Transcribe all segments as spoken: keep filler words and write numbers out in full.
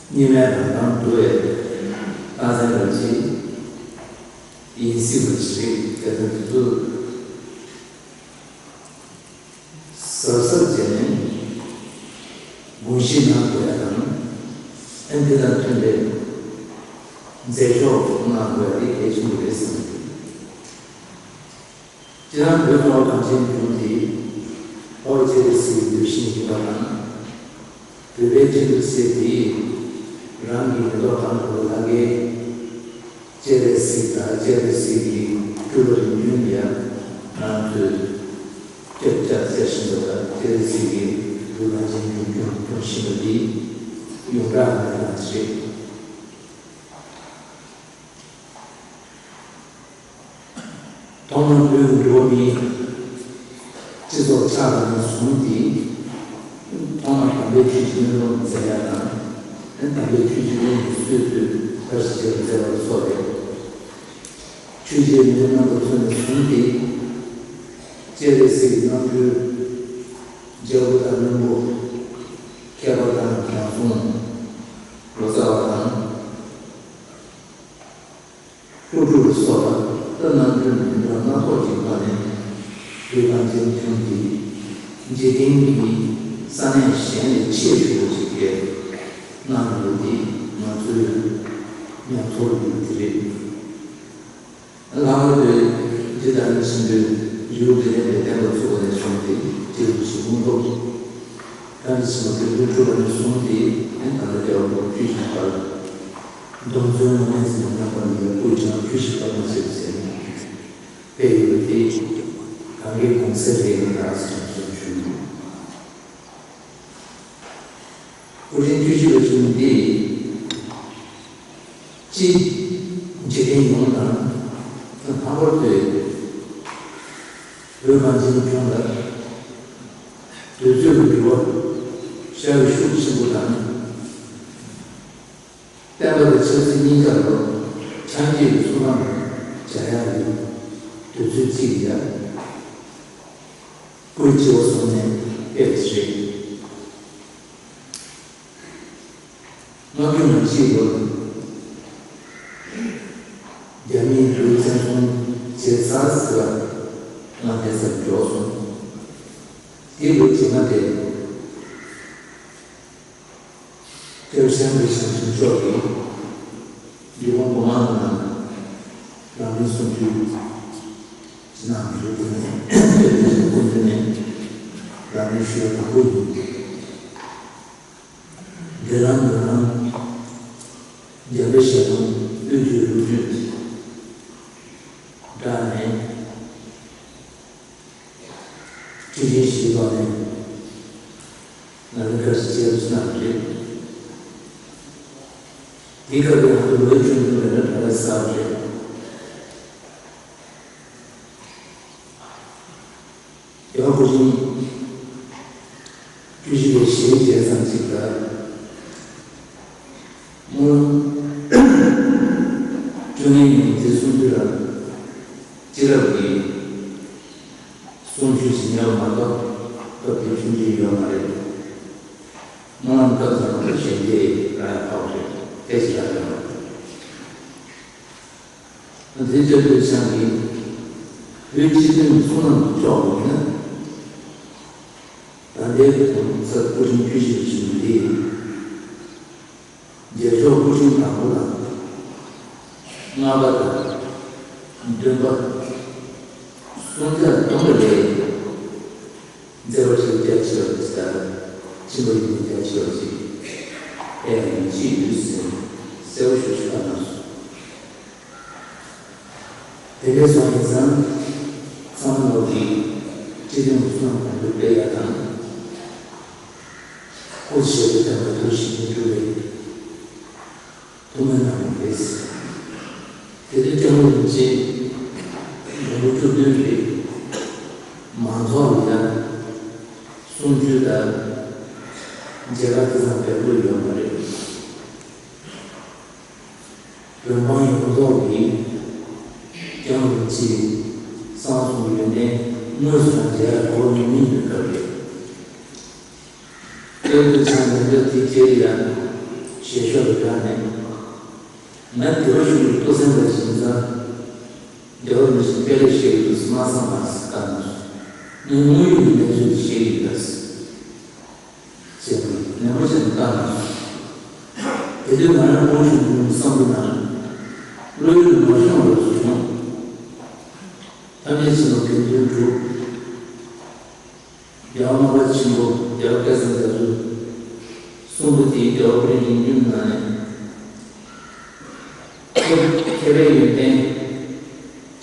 སྙེ་མའི་རང་མདངས་བསྡུ་བའི་རྟགས་མཚན་རང་བཞིན་ཡིན་སྲིད་པ་ཞིག་རེད། དེ་ལྟར་དུ་གཟབ་གཟབ་བྱས་ནས་དགོངས་གཞི་གནང་དགོས་ཡ་དང་། ཨ་ནི་དེ་དང་མཐུན་པའི་མཛད་ཕྱོགས་གནང་དགོས་ཡ་དེ་གལ་ཆེན་པོ་རེད་བསམ་གྱི་འདུག་སྤྱིར་བཏང་བོད་ཀྱི་གངས་ཅན་ལྗོངས་འདི་ཨོ་རྒྱན་སྤྱན་རས་གཟིགས་ཀྱི་གདུལ་ཞིང་ཡིན་པ་དང་། བོད་པའི་སྤྱི་ཚོགས་ཟེར་དེ་རང་གི་མེ་ཏོག་དང་བོད་ལྷ་སྐལ་སྤྱན་རས་གཟིགས་དང་སྤྱན་རས་གཟིགས་ཀྱི་སྤྲུལ་པ་རིམ་བྱོན་ཡ་ང་ཚོས་སྐྱབས་བཅགས་བཅགས་བཞིན་པ་དང་སྤྱན་རས་གཟིགས་ཀྱི་བོད་གངས་ཅན་ལྗོངས་སྐྱོང་སྐྱོང་བཞིན་པ་འདི་ཡོངས་གྲགས་མེད་པ་ཞིག་རེད། ཐོག་མར་བོད་ཀྱི་འགྲོ་བ་མིའི་སྤྱི་ཚོགས་ཆགས་པ་ནས་བཟུང་སྟེ། ཐོག་མར་དམ་པའི་ཆོས་ཀྱི་སྙིང་པོ་མཛད་ཡ་དང་། དམ་པའི་ཆོས་ཀྱི་དབང་དུ་སྲོལ་བཏོད་མཐར་ཕྱིན་མཛད་པ་སོགས་རེད། ཆོས་རྗེ་མི་ལ་རྣམ་པ་ཚོ་ནས་བཟུང་སྟེ། སྤྱན་རས་གཟིགས་རྣམ་འཕྲུལ་རྒྱལ་པོ་དང་བློན་པོ། མཁས་པ་དང་དྲང་སྲོང་། ལོ་ཙཱ་བ་དང་། ལྷོ་འབྲུག་ལ་སོགས་པ་ད་རྣམ་འཕྲུལ་མི་འདྲ་སྣ་ཚོགས་ཀྱི་སྒོ་ནས་བོད་གངས་ཅན་ལྗོངས་ཀྱི་འཇིག་རྟེན་གྱི་ས་གནས་གཞན་ལས་ཆེས་ཆེ་བོ་ཞིག་སྤེལ་གནང་ཡོད་དེ་ང་ཚོའི་མྱོང་ཚོར་ཡིན་དེ་རེད། ལྷག་པར་དུ་རྗེ་བདག་ཉིད་ཆེན་པོས་རི་བོ་དགེ་ལྡན་པའི་བསྟན་པ་ཚུགས་པ་ནས་བཟུང་སྟེ་རྗེ་རིན་པོ་ཆེ་དགུང་ལོ། བཀའ་དྲིན་ཆེན་པོ་དགེ་འདུན་གྲུབ་པ་ནས་བཟུང་སྟེ་ཨེ་ད་ལྟ་རྒྱལ་བ་སྐུ་ཕྲེང་བཅུ་བཞི་པར་སྡོམ་བརྩོན་ནང་གནས་ཟིན་པ་རྣམ་པ་ནི་སྐུ་ཕྲེང་བཅུ་བཞི་པ་མ་ཟད་ཟིན་པའི་ཡུལ་དེ་གང་གི་གུང་སེང་རེད་ལ་ཟེར་གསུངས་བྱུང་། སྐུ་ཕྲེང་བཅུ་བཞི་པ་བྱུང་འདི། སྤྱི་འཇིག་རྟེན་ཡོངས་དང་། ལྷག་པར་དུ་བོད་གངས་ཅན་ལྗོངས་ལ་དུས་ཚོད་ཀྱི་འགྱུར་བ་ཤར་བའི་ཤུགས་ཆེན་པོ་དང་། བསྟན་པ་དང་ཆབ་སྲིད་གཉིས་ཀ་ལ་ཆགས་འཇིག་གི་ཚོར་སྣང་སྦྱར་ཡག་གི་དུས་ཚོད་ཅིག་ཡ། སྐུའི་སྤྱི་བོ་གསུམ་ནས་ཕེབས་རེད། སྔ་དགོང་གཅིག་ལོར་རྒྱ་མིའི་ལུས་བཙན་བཟུང་བྱས་ཚར་ཟེར་བ་ང་དེ་ཙམ་མགྱོགས་སོང་། དེའི་ལོ་རྗེས་མ་དེ་སྐྱབས་ཆེན་པོ་ཞང་ཞུང་མཆོག་གིས་འདུས་ཁང་སྒོ་མང་ནང་རང་ལུས་སྲུང་སྐྱོབ་གནང་རེད། དེ་ནས་སྐྱབས་མཆོག་སྐུ་མདུན་ནས་རང་ལུས་ཞུ་བ་དང་པོ་ཡིན། འདི་རང་ངོས་རང་རྒྱ་བོད་ཞལ་ལུང་དབུས་བོད་ལུང་བསྟན་བསྒྲགས་ནས་ཁྲི་ཆེན་ཞིག་ཐོག་ནས་ང་ལ་བཀའ་ཞིག་བྱས་པ་ཞིག་གནང་བ་རེད། འདི་སྐབས་ལ་ང་ཚོ་ལོ་ཆུང་ཆུང་རེད་ན་གྲྭ་པ་གསར་རེད། རྒྱལ་བ་སྐུ་ཕྲེང་བཅུ་བཞི་པའི་ཞལ་མཇལ་ཙམ་ཞིག་ལ། སྨོན་ལམ་བཅོ་ལྔའི་ཉིན་མོ་དེ་གསུང་དུས་ལ་སྤྱི་རབས་ཀྱི་གསུང་ཆོས་ཞིག་ཉན་པ་མ་གཏོགས་སྐབས་དེ་ཆུང་ཆུང་ཡོད་མ་རེད། སྨོན་ལམ་སྐབས་དང་པོ་གཞན་དེ་རང་ཡང་ཕབ་རེད་དེ་ཞིག་ལ་ཡོད་མ་རེད། དེ་ལྟར་དུ་ཆགས་ཀྱི་བོད་སྤྱི་དོན་གསུང་ལམ་དུ་འཇོག་དགོས་ན། ད་ལྟའི་གོང་ས་སྐུ་ཕྲེང་བཅུ་བཞི་པ་ཆེན་པོ་འདི་རྗེས་ཕྱོགས་སྐུ་ཕྲེང་དང་པོ་དང་ལྔ་པ་དང་བདུན་པ་སུམ་བརྒྱ་བདུན་པ་ལས། མཛད་པ་ཆེན་རྒྱ་ཆེ་བ་ཅིག་དང་། སྦྱིན་པ་ཡོན་ཏན་རྒྱ་ཆེ་བ་ཅིག་ཨེ་ཡང་ཡིན་གཅིག་ཡོད་ཟེར་ནས་གསལ་པོ་ཞེ་པོ་ཞིག་བཀའ་གནང་སོང་། དེ་འདྲ་སོང་ཡིན་ཙང་ཚང་མ་ལོག་གིས་སྤྱི་དོན་གྱི་བསོད་ནམས་གོང་འཕེལ་སྤེལ་ཡག་དང་། སྐུ་ཞབས་ཀྱི་བསྟན་པ་དུས་ཕྱིན་ཅི་འགྲོ་བའི་ཐུགས་སྨོན་གནང་བ་རེད། དེ་དུས་སྐྱབས་མགོན་རིན་པོ་ཆེ་ལོ་ངོ་བཅུ་བདུན་རེད། མང་ཚོགས་ལ་ཡང་གསུང་ཆོས་དང་མཇལ་ཁ་དེ་ཙམ་འབེལ་པོ་ཡོད་མ་རེད། བོད་འབངས་ཡོངས་རྫོགས་ཀྱིས་སྐྱབས་མགོན་རིན་པོ་ཆེའི་གསང་གསུམ་ཡོན་ཏན་དངོས་སུ་མཇལ་ཡག་གོ་སྐབས་རྙེད་པའི་སྐབས་རེད། སྐྱབས་མགོན་ཆེན་པོ་མཇལ་དེ་རྗེས་ཡང་ཞལ་ བྱེད་ཕྱོགས་ལ་བསྒྲགས་ནས། ང་དེ་བ་ཞུ་བའི་ལྟོ་ཚན་པ་ཞིག་ཡིན་ཙང་། དེ་བ་མི་ཞིག་དཔེ་ལེགས་ཤོས་འདུག་སྨྲ་བསམ་པ་ཟེར་བཏང་ནས། ངས་དངོས་ཡོད་ཀྱི་གནས་ཚུལ་དེ་བཤད་ཀྱི་ཡོད་ད་ཟེར། ཟེར་ནས་ནན་པོ་བྱས་ནས་བཏང་ནས། དེ་དུས་ང་རང་དབང་ཞུ་དགོས་བསམ་གྱི་ན། བློ་ཡུལ་མ་ཤོང་བ་ཞིག་བྱུང་། ཐམས་ཅད་ཕྱིན་པ་དགེ་འདུན་དྲུག་རྒྱལ་བ་ལྔ་པ་ཆེན་པོ་རྒྱལ་བ་སྐལ་བཟང་རྒྱ་མཚོ་གསུམ་པོ་དེའི་རྒྱལ་བ་དཔོན་རིགས་ཉུང་ནང་ནས། མཁས་པའི་ཡོན་ཏན་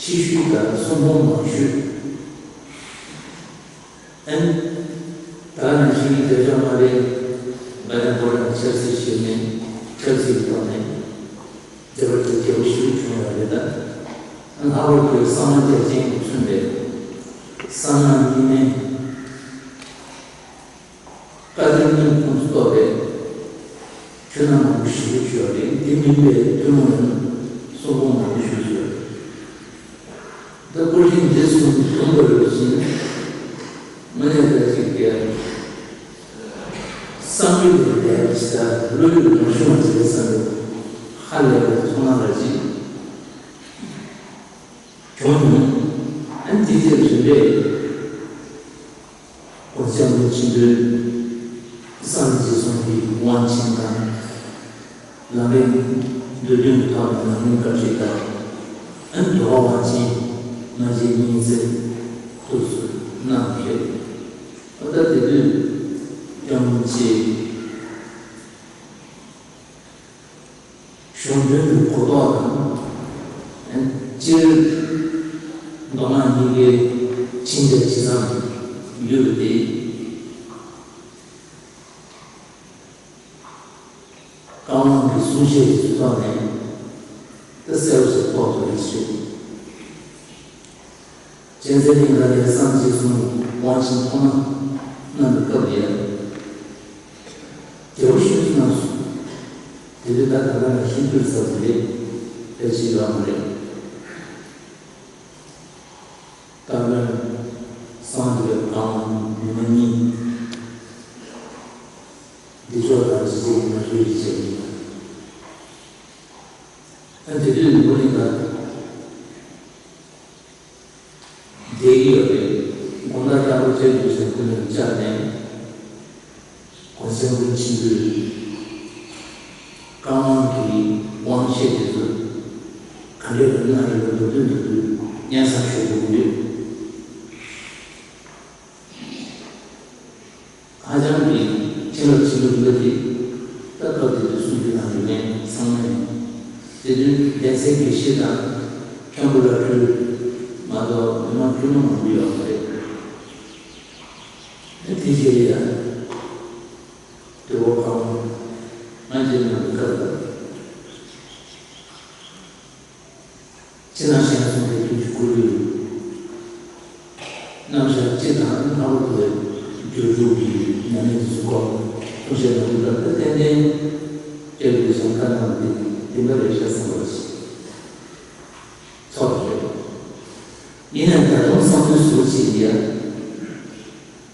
ཆེ་ཤོས་དང་གསུང་འབུམ་མང་ཤོས། ཨན། ད་ནང་བཞིན་གྱི་དེ་ལྟར་མ་རེད། ང་རང་ཁོ་རང་ཆབ་སྲིད་ཞིག་ནས་ཆབ་སྲིད་ཀྱི་ཐོག་ནས། དེ་བར་དུ་རྒྱལ་པོ་ཞིག་བྱུང་ཡོད་རེད་ད། ལྷག་པར་དུ་གསང་བ་རྒྱ་ཅན་གྱིས་མཚོན་པའི་གསང་སྔགས་རྙིང་མའི་བཀའ་དྲིན་སྙིང་ཁོང་སུ་གཏོགས་པའི་ཆོས་སྣ་མང་པོ་ཞིག་བྱུང་ཡོད་རེད། འདི་མིན་པའི་ཐུན་མོང་ཡང་གསུང་འབུམ་མང་པོ་ཞིག་བྱུང་ཡོད་རེད། ད་སྐུ་ཕྲེང་འདི་གསུམ་བསྡོམས་པ་ཡིན་ན། དངོས་གནས་ད་ཅིག་གི་བསམ་ཡུལ་ལས་འདས་པ་ཞིག་དང་བློ་ཡུལ་མ་ཤོང་བ་ཞིག་རེད་བསམ་ཡོད། ཧ་ལས་པའི་ཚོར་སྣང་ར་ཅིག་བྱུང་མྱོང་། ཨ་ནི་དེའི་རྗེས་རིམ་པས་གོང་ས་སྐྱབས་མགོན་ཆེན་པོའི་སངས་རྒྱས་རྗེས་གསུང་གི་དབང་ཆེན་དང་། ལམ་རིམ་མདོ་དོན་ཐོག་ནས་ལམ་རིམ་བཀའ་ཁྲིད་དང་། ཨ་ནི་དོལ་པ་དབང་ཆེན་སྔ་རྗེས་སྙིང་བརྩེ་ཐུགས་སུ་གནང་མཁན། ཨ་ད་དེ་དུས་སྐྱབས་མགོན་ཆེན་པོའི་གཞུང་དོན་གྱི་གོ་རྟོགས་དང་། ཨ་ནི་སྤྱིར་མདོ་སྔགས་གཉིས་ཀའི་ཕྱིན་ཆད་ཇི་ཙམ་ཡོད་པ་དེ། བཀའ་དབང་གི་གསུང་བཤད་ཀྱི་ཐོག་ནས་ད་གསལ་པོ་ཞིག་རྟོགས་ཐུབ་པ་ཞིག་རེད། གཅན་གཟན་གླིང་ག་ནས་སངས་རྒྱས་གསུང་དབང་ཆེན་ཐོག་མ་གནང་བའི་སྐབས་ལ་ཡང་། རྒྱལ་པོ་ཤིན་ཏུ་གནང་སོང་། དེ་དུས་ད་ད་ལྟ་ནང་བཞིན་ཐུགས་ཟབ་པོ་རེད། དཔེ་ཆ་ཡོད་མ་རེད། སྟག་མོའི་གསང་འདུས་པའི་བཀའ་དབང་ཉི་མ་གཉིས། བདེ་མཆོག་དང་རྗེ་བཙུན་མི་ལ་རས་པའི་ཞལ་གཉིས་དང་། ཨ་དེ་དུས་ནོར་གླིང་ལ་བསྡད་ཀྱི་ཡོད་རེད། དགོང་དག་སྐྱབས་མགོན་ཆེན་པོ་ཞལ་སྐུ་ལ་བཅར་ནས། གོང་ས་སྐྱབས་མགོན་ཆེན་པོའི་བཀའ་དབང་གི་དབང་བཤད་དེ་ཚོ་ག་འདྲས་ལ་གནང་ཡོད་པ་མདོར་བསྡུས་མདོར་བསྡུས་སྙན་སེང་ཞུ་དགོས་ཀྱི་ཡོད། ཧ་ཅང་གི་བྱིན་རླབས་ཆེན་པོ་ཡིན་པ་དེ་ད་སྐབས་དེ་དུས་གསུང་རྒྱུ་གནང་ཡོད་མཁན་ཚང་མ་ཡིན། དེ་དུས་གདན་སའི་དགེ་བཤེས་དང་མཁན་པོ་བླ་སྤྲུལ་མ་གཏོགས་མི་མང་ཐུན་མོང་མང་པོ་ཡོད་མ་རེད། དེ་རྗེས་ལ་ཡང་དེ་འོག་གང་ང་རྗེས་གནང་བའི་སྐབས་ལ། ཕྱི་ནང་གཞན་གསུམ་གྱི་ཐུགས་ཀྱི་བསྐུལ་ཡོད། རྣམ་གཞག་སྤྱི་དང་ལྷག་པར་དུ་སྦྱོར་དྲུག་གི་ཉམས་ལེན་གྱི་གཟུགས་སྐོར་ཐུགས་བཞེད་གནང་དུས་ལ་ཏན་ཏན་སྐྱབས་རྗེ་ལེགས་བྱུང་བཀའ་གནང་བ་དེ་བདེན་པ་རེད་ཤག་བསམ་པ་ཞིག་ཚོར་བ་རེད། ཡིན་ནའང་ད་དུང་བསམ་ཚུལ་ཟུར་གཅིག་ཡ།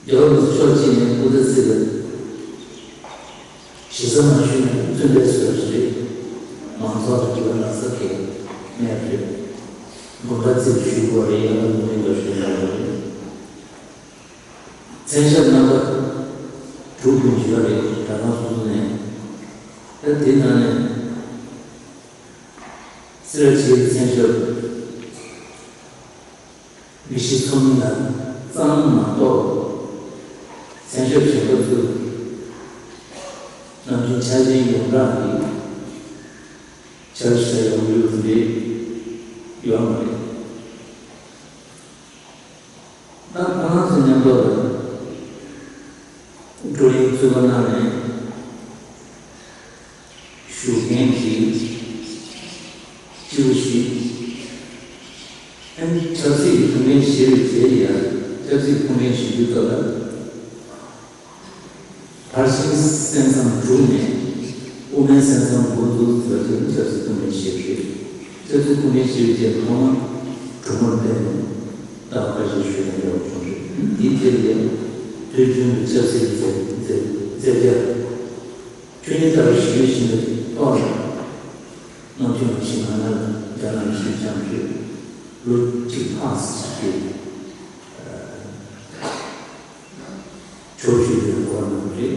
རྒྱལ་བ་རིན་པོ་ཆེ་ཕྱོགས་གཅིག་ནས་སྐུ་ཚེ་གཅིག་ལ་ཞེ་ས་མ་ཞུས་ན་བཙུན་པའི་བཟོ་འདྲ་ཞིག་རེད། མང་ཚོགས་ལ་དགེ་བ་ལག་རྩལ་གྱི་གནས་རེད། དགོན་པ་རྩིས་ཞུ་དགོས་རེད། ཡང་ན་ལུང་རིང་ལ་ཞུ་དགོས་རེད། མཚན་ཞབས་རྣམ་པ་དྲུག་ཀྱང་བྱེད་པ་རེད། གྲྭ་ཚང་སོ་སོ་ནས། ད་དེ་ནང་ནས་སེ་ར་བྱེས་མཚན་ཞབས། དགེ་བཤེས་ཚོགས་མི་ལ་གཙང་མ་གཏོགས། མཚན་ཞབས་གཞན་པ་ཚོས་ནམ་རྒྱུན་འཆར་ཅན་ཡོངས་གྲགས་ཀྱི་འཆར་གཞི་ཡོང་ཡོད་ཟེར་ཡོད་མ་རེད། ད་ཁོང་རྣམ་ཚོ་མཉམ་དུ་ལ། བགྲོ་གླེང་གཙོས་པ་གནང་ནས་བཞུགས་མཁན་གྱི་སྤྱི་བོ་ཞིག་ཨ་ནི་ཆབ་སྲིད་ཀྱི་ཐུགས་འགན་བཞེས་པའི་རྗེས་ལ་ཡང་ཆབ་སྲིད་ཐུགས་འགན་བཞེས་དུས་སྐབས་ལ། ཕར་ཕྱིན་གསན་མཚམས་དྲུག་ནས་དབུ་མའི་གསན་མཚམས་འགོ་འཛུགས་ཟེར་བ་དེ་ནི་ཆབ་སྲིད་ཐུགས་འགན་བཞེས་པ་རེད། ཆབ་སྲིད་ཐུགས་འགན་བཞེས་པའི་རྗེས་ཐོག་མ་གྲོས་མོལ་སྤེལ་ནས་ད་བཀའ་ཆོས་ཞུ་ཡ་ཡོད་བྱུང་རེད། འདིའི་ཐད་ལ་དུས་རྒྱུན་དུ་ཆབ་སྲིད་ཀྱི་མཛད་མཛད་རྒྱ། ཆོས་ཉིད་ལྟར་ཞི་བའི་ཞིང་དུ་གཏོགས་ལ། རྣམ་འཕྲུལ་མ་ཞིག་ང་ན་ལ་རྒྱ་ནང་ཞིག་ཀྱང་ཞུ། ལོ་གཅིག་ཕངས་སུ་ཞིག་གི། ཕྱོགས་བཅུའི་ཡོན་སྐོར་གནང་རེད།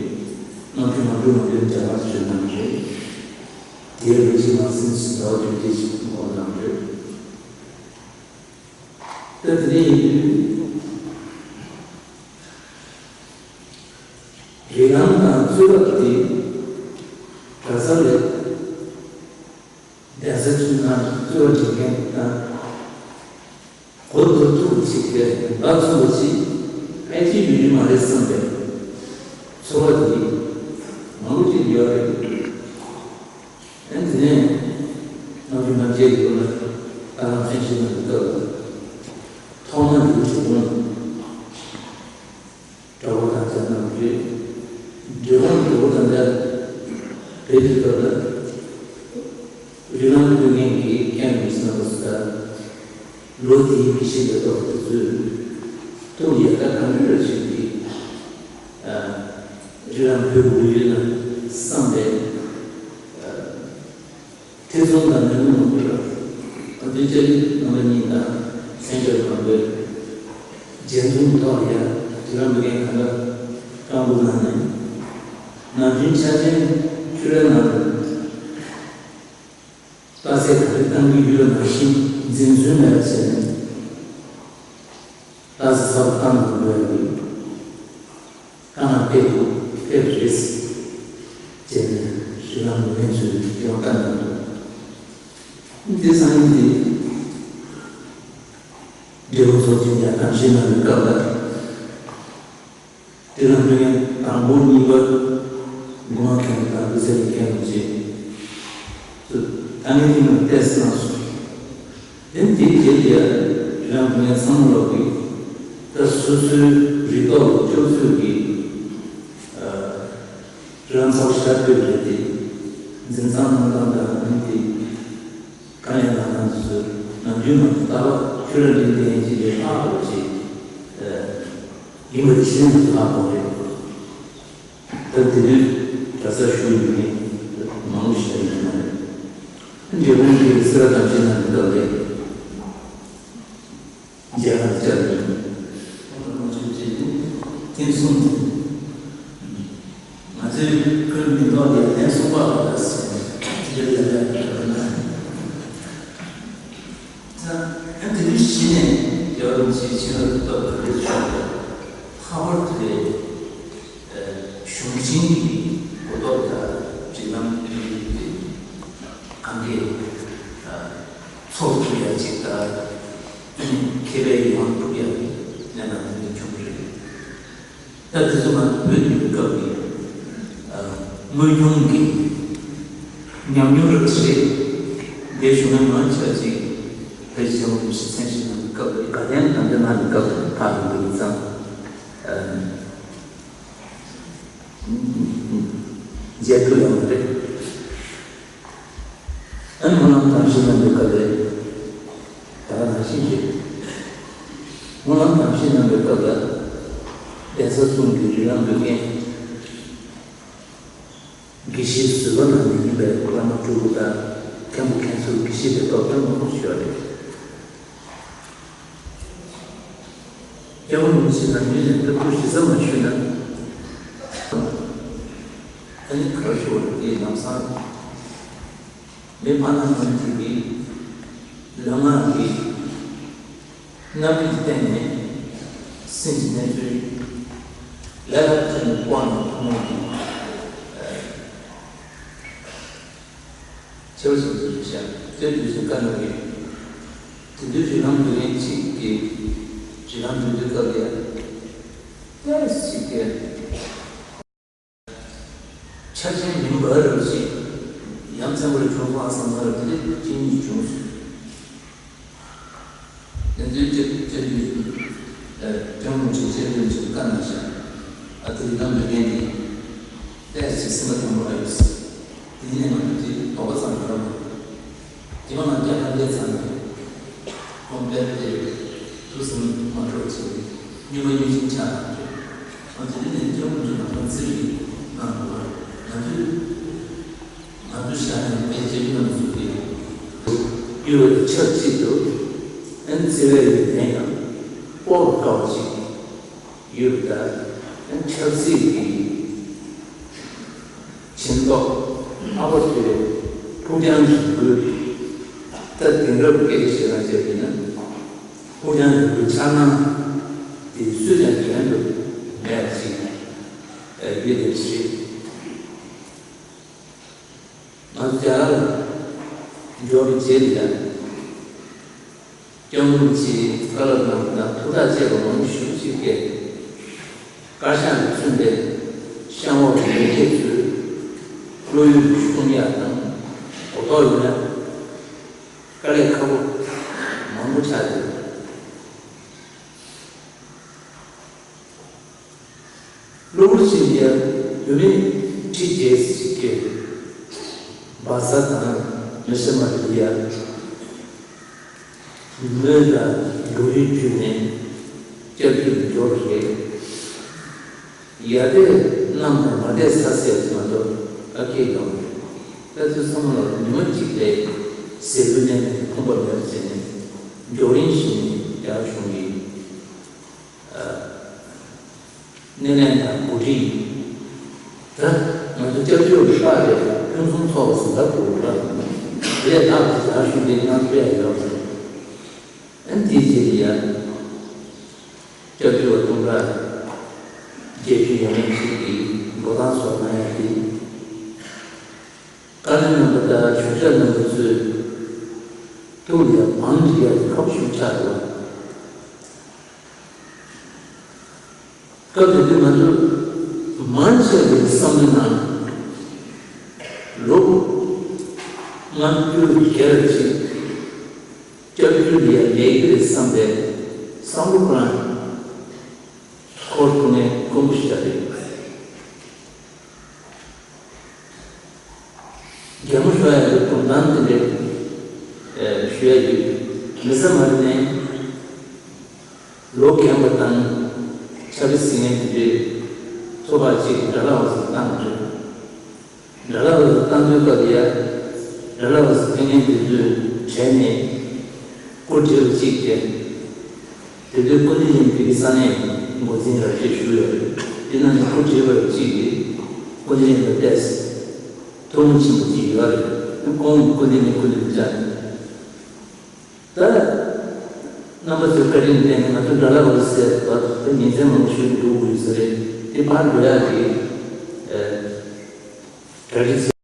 རྣམ་འཕྲུལ་མ་འགྲོ་མ་འགྲོའི་འཇམ་དབྱངས་ཞུ་གནང་རེད། དེའི་ལོ་གཅིག་མ་ཟིན་ཟིན་ཟླ་བ་བདུན་བརྒྱད་ཅིག་འགོར་གནང་རེད། ད་དེ་ནས་ཡིན་དུས། རིགས་ལམ་དང་རྩོད་པ་དེ་གྲྭ་ས་ལས་གདན་ས་བཙུགས་ན་རྩོད་པ་འགྲིག་མཁན་དང་། གོ་བསྡུར་ཐུབ་པ་ཅིག་གིས་འབག་ཚུགས་པ་ཅིག་ཕལ་ཆེར་ཡོད་རྒྱུ་མ་རེད་བསམ་པའི་ཚོར་བ་དེ་མང་པོ་ཅིག་ཡོད་རེད། ཨ་ནི་དེ་ནས་ང་ཚོ་ང་རྒྱལ་གྱི་སྐོར་ལ་ད་རང་བཙན་བྱེད་གནང་གི་སྐབས་ལ་ཐོག་མ་འདི་གྲུབ་དགོངས་གྲོགས་པོ་དང་བཅར་གནང་རེད། གྲུབ་དགོངས་གྲོགས་པོ་དང་བཅར་བའི་དུས་སྐབས་ལ་རི་ལང་སྟོད་ངན་གྱི་ཀེམ་མི་སྣ་པ་སུ་ད་ལོ་དེའི་མི་ཤེས་པའི་ཐོག་དུ་ཚུད་ཐུག་ཡ་ད་གང་འདྲ་ཞིག་གིས་རི་ལང་བོད་དགོས་ཡོད་ན་བསམ་པའི། ཐེ་ཚོམ་དང་མོས་མོས་མང་པོ་ཡོད། ཨ་དུས་ཅེ་རི་རྣམ་པ་གཉིས་དང་སེང་གེ་རྣམ་པའི་རྗེ་བཙུན་ཐོག་ཡ་དུས་རབས་འདི་གའི་གང་ག་སྤྲང་པོ་ནང་ནས་ནམ་རྒྱུན་ཆ་ཅན་ཆུ་རའི་ནང་དུ་རྟ་སེ་ག་རེ་བཏང་གི་ཡོད་ནང་བཞིན་འཛིན་ཚུལ་མེད་པ་བྱས་ནས། ལྟ་ས་ས་བཏང་དགོས་ཡོད། ཀ་ན་ཕེབས་དགོས་ཕེབས་རེད། ཅེས་ནས་ཞུ་ལམ་མི་ཚོས་ཡང་བཀའ་གནང་འདུག་འདི་སང་ཉིན་འདི་འབྲས་བུ་ཚོགས་ཆེན་ཡང་གཏམ་བཤད་གནང་བའི་སྐབས་ལ། དེ་ལ་མི་ངན་དང་པོ་གཉིས་པ་མགོ་མ་མཁན་དང་བུ་ཚ་ཡི་མཁན་རུ་བྱེད། ད་ངས་ཉིན་ལ་ཏེས་གནང་སོང་། དེ་འདི་རྗེས་ལ་ཡ་རང་ངས་ཚང་མ་ལོག་གི་ད་སོ་སོའི་རིག་ཐོག་ལ་སྐྱོབ་ཚུལ་གྱི་རང་ཚོགས་ཤར་སྤྲོད་རེད་དེ། འཛིན་བཟང་གནང་སྟངས་དང་ཨ་ནི་དེ་གང་ཡང་གནང་སྟངས་དེ་ཚོ་ནམ་རྒྱུན་ནང་དུ་ལྟ་བ་ཆོས་ར་འདྲེན་ལྡན་གྱི་ལས་ལྷག་པོ་ཅིག་ཡིན་པ་དེ་ཤེས་ནས་ལྷག་པོ་རེད། ད་དེ་དུས་གྲྭ་སར་བཞུགས་ཡོད་མཁན་མང་པོ་ཞིག་ཡིན་ནའི། འབྲས་སྤུངས་ཀྱི་སེ་ར་གཏམ་བཤད་གནང་གི་སྐབས་ལ་མཇལ་ཁ་བཅར་ཡོད། ཁོང་ཚོ་མ་བྱུང་རྗེས་ནས་ཐེངས་གསུམ་དུ་ང་ཚོའི་ཁུལ་མི་ཐོག་ལས་ཐེངས་གསུམ་པ་ལ་ཟེར་ནས་དེ་འདྲ་ལས་ཀ་ཡོད་ན། ད་ཡང་དེ་དུས་གཞི་ནས་རྒྱལ་བ་རིན་པོ་ཆེའི་ཕྱི་ལ་སྟབས་བདེ་བའི་ཕྱོགས་ལ་ལྷག་པར་དུ་རེད། གཞུང་ཆེན་གྱི་གོ་རྟོགས་དང་སྒྲིག་ལམ་ཡོད་དེ། གང་གི་ཚོགས་ཐུབ་ཡ་ཅིག་དང་། མཁས་པའི་ཡིད་དབང་འཕྲོག་ཡ་གི་གནས་སྟངས་དེ་འདྲ་བྱུང་གི་རེད། ད་དེ་ཚོ་ང་ཚོ་བོད་ཀྱི་སྐབས་ཀྱི་དངོས་བྱུང་གི་ཉམས་མྱོང་རིགས་རེད། དེ་བྱུང་ན་མང་ཆེ་ཅིག་བོད་ཀྱི་རྒྱལ་བ་རིན་པོ་ཆེ་མཚན་བཞེས་གནང་བའི་སྐབས་ཀྱི་དགའ་ལྡན་དམ་བཅའ་གནང་བའི་སྐབས་ལ་ཕར་ཡོང་གི་ཡིན་ཙང་། མཇལ་ཐུབ་ཡོང་གི་རེད། ཨ་ནི་སྨོན་ལམ་གཏམ་བཤད་གནང་བའི་སྐབས་རེད། ད་ག་ནང་བཞིན་རེད། སྨོན་ལམ་གཏམ་བཤད་གནང་བའི་སྐབས་ལ་གདན་ས་གསུམ་གྱི་རིགས་ལམ་འདོད་མཁན་དགེ་བཤེས་ཟུར་པ་ནང་ནས་ཡིན་པའི་བླ་མ་སྤྲུལ་སྐུ་དང་མཁན་པོ་མཁན་ཟུར་དགེ་བཤེས་དེ་ཐོབ་ཐང་མང་པོ་ཞིག་ཡོད་རེད། སྐྱབས་མགོན་རིན་པོ་ཆེ་ནམ་རྒྱུན་ནས་སྐབས་ཐོག་ཞེ་ས་མ་ཞུས་ན། ཨ་ནི་ག་རེ་ཞུ་བ་རེད་དེ་ལམ་སང་། མི་ཕ་ན་ནང་དེ་གི་ལུས་ངག་གི་རྣམ་རིག་སྟེང་ནས་སེམས་ཀྱི་གནས་ཚུལ་ལས་ལྷག་ཅན་དུ་སྤོང་ནས་ཐུགས་སྨོན་གྱིས། ཆེ་བ་ཞིག་ཏུ་བཞག་སྟོད་དུ་ཞིག་བཀའ་གནང་ཡོད། དེ་དུས་རི་ལམ་འགྲོ་མཁན་གཅིག་གིས་རི་ལམ་འགྲོ་དུས་སྐབས་ལ་ཏོག་ཙམ་ཅིག་གིས་ཆ་རྐྱེན་མིན་པ་རུ་ཞིག་ཡ་མཚན་པོ་རེ་བྱུང་སོང་ཨ་བསམ་ན་ར་དེ་འདྲ་གཅིག་གཉིས་བྱུང་སོང་། དེ་ཚོའི་སྤྱི་སྤྱི་འཐུས་ཀྱི་ཨ་ཀྲང་མོ་ཆེ་ཆེ་ལོས་ཀྱི་བཀའ་གནང་ཤག་ཨ་ཏི་རི་ལམ་འདི་གན་འདི་ཏོག་ཙམ་སེམས་པ་དྲང་པོ་ཨ་ཡོད། དེ་ནས་ང་ཚོ་དེ་དོགས་པ་ཙམ་ཡོད་ར་མ་རེད། དེ་མ་ང་རྒྱ་གར་སླེབས་ཚར་ནས་ཁོང་དཔེ་དེ་ཐུགས་སེམས་མ་འཁྲུག་བྱས་ནས་སྨྱོན་པ་སྨྱོན་བཞིན་ཆགས་བསྡད་འདུག་ང་ཚོ་དེ་ནས་སྐྱབས་མགོན་ཚོ་ནང་ཁོང་རྩིས་རིག་གནང་དགོས་པ་རེད། ང་ཚོས་ ང་ཚོ་ཤ་ནས་ཕན་ཆེན་མི་མང་ཚོ་གི་ཡུལ་བ་དེ་ཆབས་ཅིག་ཏུ་ཨན་བརྩེ་བའི་ཡུལ་ལྡན་ཡང་སྤོ་བར་དཀའ་བ་ཅིག་ཡུལ་ད་ཨན་ཆབ་སྲིད་ཀྱི་བྱིན་རླབས་ཨ་བ་ཚོའི་ཕུགས་རྒྱང་གི་འགུལ། ད་དེང་རབས་སྐད་ཆ་བཤད་ན་བྱས་པ་ཡིན་ན་ཕུགས་རྒྱང་གི་འགུལ་འཆར་སྣང་དེ་སུས་ཀྱང་དོན་དུ་མེད་པ་ཅིག་ཡོད་དེ་རེད། ང་ཚོ་རྒྱ་གར་ལ་འབྱོར་བའི་རྗེས་ལ་ཡང་། སྐྱབས་མགོན་རིན་པོ་ཆེས་བཀའ་སློབ་གནང་བ་དང་ཐུགས་ཐག་བཅད་པ་མང་པོ་ཞེ་པོ་ཅིག་བཀལ། བཀའ་ཤག་ལ་མཚོན་པའི་གཤམ་འོག་གི་ལས་བྱེད་ཚོས་བློ་ཡུལ་གྱི་གསུང་ཡག་དང་གོ་རྟོགས་ཡོད་ན་དཀའ་ལས་ཁག་པོ་མང་པོ་ཆགས་ཡོད། གློ་བུར་ཕྱིན་ཡ་བུད་མེད་ཁྲི་བརྒྱད་ཅིག་གིས་སྦག་ས་དང་མི་ཤ་མ་རི་ཡ་མོས་ལ་ལོ་ཡུན་བརྒྱུད་ནས་སྐྱབས་བཅོལ་འབྱོར་རེད། ཡ་དེ་གནམ་དང་མ་དེ་ས་སེལ་མ་གཏོགས་ཨ་ཁེ་ཡོང་རེད། ད་ཚོད་ཚང་མ་ལ་ཉི་མ་གཅིག་ལས་ཟས་གོས་གནས་མེད་ཁང་པ་མེད་པ་བྱས་ནས་འབྱོར་རིན་བཞིན་ཡར་བྱུང་གི་སྣེ་ལེན་དང་གོ་སྒྲིག་ད་ང་ཚོ་སྐྱབས་བཅོལ་གྱི་ཕྱག་ལས་ཕུན་སུམ་ཚོགས་པ་ཟིན་ཐབས་དགོས་པ་རེད། ལས་ལྷག་ཏུ་ཡར་ཞུ་འདི་ང་ཚོ་ཡང་ཡོད་རེད། ཨན་དེའི་རྗེས་ལ་ཡ་སྐྱབས་བཅོལ་བ་སྟོང་ཕྲག་བརྒྱད་ཅུ་ཡས་མས་ཅིག་གིས་འགྲོ་སྟངས་སོགས་གནང་ཡ་དེ། བཀའ་བློན་རྣམ་པ་དང་གཞུང་ཞབས་རྣམ་པ་ཚོས་ཐུགས་ལ་བང་སྒྲིག་ཡག་གི་ཁག་པོ་ཞིག་ཆགས་འདུག་སྐབས་དེ་དུས་ང་ཚོ་མང་ཆེ་བའི་བསམ་བློའི་ནང་ལོ་ལྔ་བཅུ་བརྒྱད་ཅིག་སྐྱབས་བཅོལ་ལ་ཡ་ལས་ཀྱི་རེད་བསམ་པའི་བསམ་བློ་ཁོ་རང་འཁོར་ཐུབ་མཁན་དཀོན་པོ་ཞིག་རེད། གད་མོ་ཤོར་ཡག་གི་དོན་དག་འདི་འདྲ་ཞུ་ཡག་ཡོད། མི་ཚེ་མ་རིང་ནས་ལོ་རྒན་པ་དང་ཆབ་སྲིད་ཟིན་མཁན་དེ་འདྲའི་ཚོགས་པ་གཅིག་གིས་དགྲ་ལྷ་འོད་ཟེར་བཏང་གི་རེད། དགྲ་ལྷ་འོད་ཟེར་བཏང་དུས་སྐབས་ལ་ཡ་དགྲ་ལྷ་འོད་ཟེར་ཕེབས་མཁན་དེ་ཚོས་གྲལ་ནས་སྐུ་བགྲེས་པ་གཅིག་བྱས། དེ་དུས་སྐུ་ཕྲེང་རིམ་བརྒྱུད་ཀྱི་ས་གནས་འགོ་འཛིན་ར་ཅེ་ཞུ་ཡོད་རེད། དེ་ནང་ནས་སྐུ་བགྲེས་པ་གཅིག་གིས་སྐུ་ཕྲེང་རིམ་པ་ཏོག་ཙམ་ཐུགས་མི་ཆེན་པོ་གཅིག་ཡོད་རེད། ཁོང་གི་སྐུ་ཕྲེང་ནས་སྐུ་ཕྲེང་བཅར། ད་རྣམ་པ་ཚོའི་བཀའ་དྲིན་བརྟེན་ནས་ང་ཚོ་དགྲ་ལྷ་འོད་ཟེར་བ་དེ་ཉིན་མཚན་མང་པོ་ཞིག་འགྲོ་དགོས་ཡོད་ས་རེད། དེ་ཕར་འགྲོ་ཡག་གི་གྲ་སྒྲིག་བྱེད།